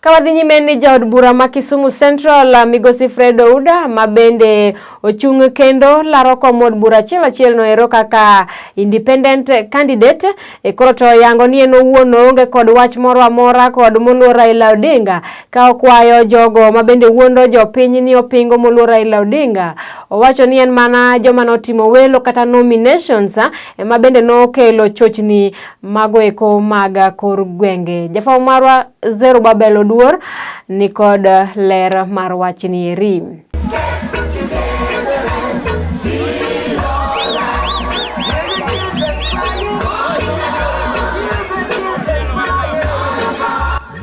Ka wadhi nyime ni jaod bura ma Kisumu Central Migosi Fred Ouda ma bende ochung' kendo laro kom od bura achiel achiel no ero kaka independent candidate e koro to yango ni en owuon oonge kod wach moro amora kod moluor Raila Odinga ka okwayo jogo ma bende wuondo jopiny ni opingo moluor Raila Odinga. Owacho ni en mana joma notimo welo kata nominations ema bende nokelo chochni mago eko mag kor gwenge. Jafwambo marwa Zerubabel Oduor nikod ler mar wachni eri.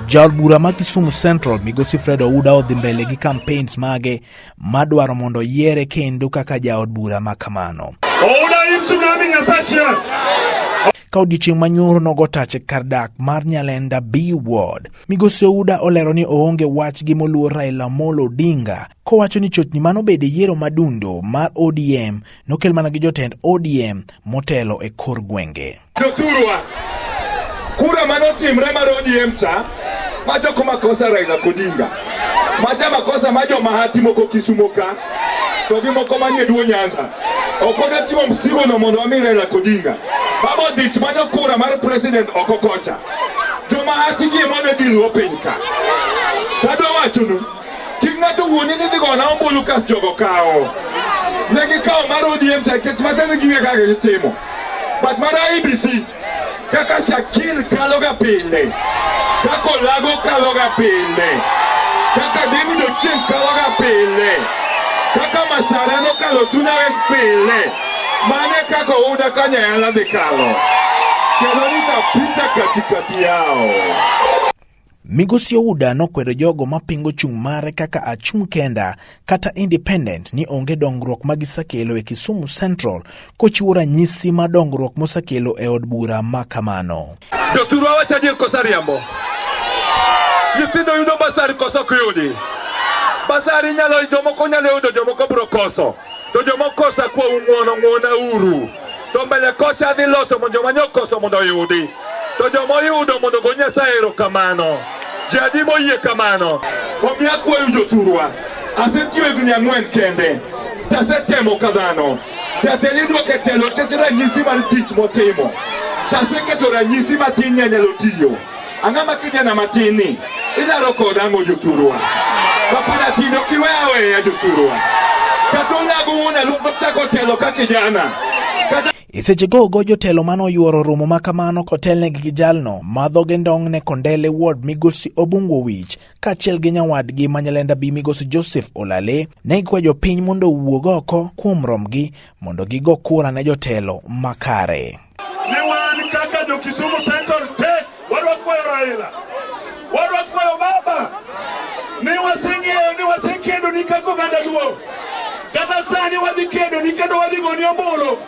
Jaod bura ma Kisumu Central Migosi Fred Ouda odhi mbele gi campaigns mage madwaro mondo oyiere kendo kaka jaod bura ma kamano. Ka odiechieng' manyoro nogo tach e kar dak mar Nyalenda B Ward, Migosi Ouda olero ni oonge wach gi moluor Raila Amolo Odinga kowacho ni chochni manobedo e yiero madundo mar ODM nokel mana gi jotend ODM motelo e kor gwenge. Jothurwa, kura manotimre mar ODM cha, macho makosa Raila Odinga, macha makosa ma jomahati moko Kisumo ka, to gi moko manie Duo Nyanza. Ok onating'o msigo no mondo wami Raila Odinga. Baba odich manyo kura mar president oko kocha. Jomahati gi ema ne dilwo piny ka. Tadwa wachonu, kik ng'ato wuondi ni dhi gona ombulu kas jogo kawo. Ne gikawo mar ODM cha nikech macha ne ging'e kaka gitimo. But mar IEBC kaka Shakil kaloga pile, kaka Olago kaloga pile, kaka David Ochieng kaloga pile, kaka Masara nokalo Suna West pile, mane kaka Ouda Kanyayala dhi kalo. Kendo nitapita katikati yao. Migosi Ouda nokwedo jogo mapingo chung' mare kaka achung' kenda kata independent ni onge dongruok ma gisekelo e Kisumu Central kochiwo ranyisi ma dongruok mosekelo e od bura ma kamano. Jothurwa wacho adier koso ariambo? Nyithindo yudo basari koso ok yudi? Basari nyalo jomoko nyalo yudo jomoko biro koso. To joma okoso akwau ng'uono ng'uona uru. To mbele kocha adhi loso mondo joma nyokoso mondo oyudi. To joma oyudo mondo ogo Nyasaye erokamano. Ji adi moyie kamano? Omiyo akwayo jothurwa, asetiyo higni ang'wen kende, tasetemo ka dhano. Jatelo idwoko e telo nikech ranyisi mar tich motimo. Taseketo ranyisi matin ni anyalo tiyo. Ang'o ma kijana matin ni ilaro kod ang'o jothurwa? Kapod atin ok iweya aweya jothurwa. Kata olago wuon aluongo chako telo ka kijana. Kata E seche gogo jotelo mane oyuoro romo ma kamano kotelnegi gi jalno ma dhoge ndong'ne Kondele Ward Migosi Obungu Wich kaachiel gi nyawadgi ma Nyalenda B Migosi Joseph Olale ne gikwayo jopiny mondo owuog oko kuom romgi mondo gigo kura ne jotelo makare. Ni wan kaka jo Kisumu Central te wadwa kwayo Raila, wadwa kwayo baba ni waseng'eyo ni wasekedo ni kaka oganda Luo, kata sani wadhi kedo ni kendo wadhi goni ombulu,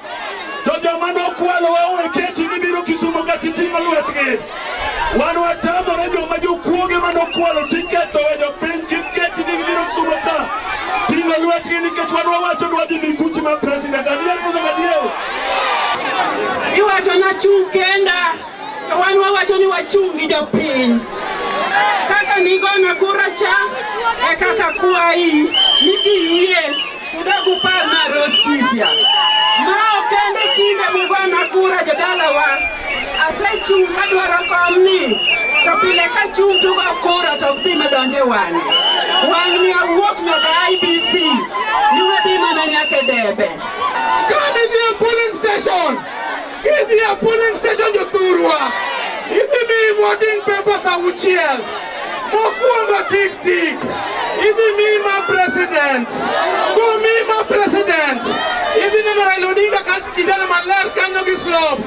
to joma nokwalowa owe keti ni biro Kisumu ka titing'o lwetgi. Wan watamore joma jokuoge manokwalo tiket to we jopiny kik keti ni gibiro Kisumu ka ting'o lwetgi nikech wan wawacho ni wadhi Mikuchi ma president. Adier koso adier? Iwacho nachung' kenda to wan wawacho ni wachung' gi jopiny. Kaka nigona kura cha e kaka kwayi ni kiyie udog upar na Rose Kisia. Ma ok kende kinde mugona kura jodalawa. Asechung' kadwaro komni to pile kachung' tugo kura to ok dhi madonj e wang'e. Wang'ni awuok nyaka IBC ni wadhi mana nyaka e debe. Kane idhi e polling station, kidhi e polling station jothurwa, idhi miyi voting papers auchiel. Mokwongo tik tik, idhi miyi ma president, komiyi ma president, idhi neno Raila Odinga ka kijana maler kanyo gi slope,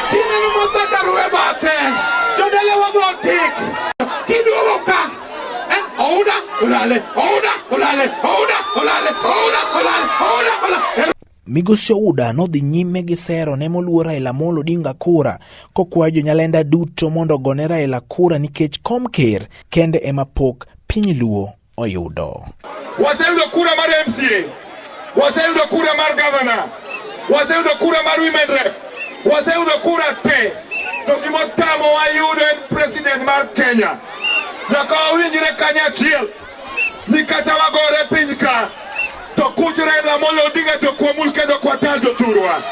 tineno Martha Karua e bathe, jodalawa go tik, kiduogo ka en Ouda olale, Ouda olale, Ouda olale, Ouda olale, Ouda olale. Migosi Ouda nodhi nyime gi sero ne moluor Raila Amolo Odinga kura kokwayo jonyalenda duto mondo ogone Raila kura nikech kom ker kende ema pok piny Luo oyudo. Waseyudo kura mar MCA, waseyudo kura mar gavana, waseyudo kura mar women rep, waseyudo kura te, to gimotamowa yudo en president mar Kenya. Nyaka wawinjre kanyachiel ni kata wagore piny ka to kuch Raila Amolo Odinga to kwamul kendo kwatal jothurwa.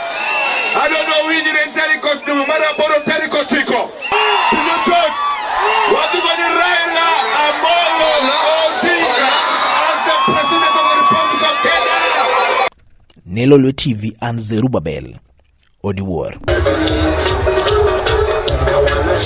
Adwa winjre tarik mar 8 tarik 9. Piny ochot. Wadhi go ni Raila Amolo Odinga as the President of the Republic of Kenya. Ne Lolwe TV an Zerubabel Odiwuor.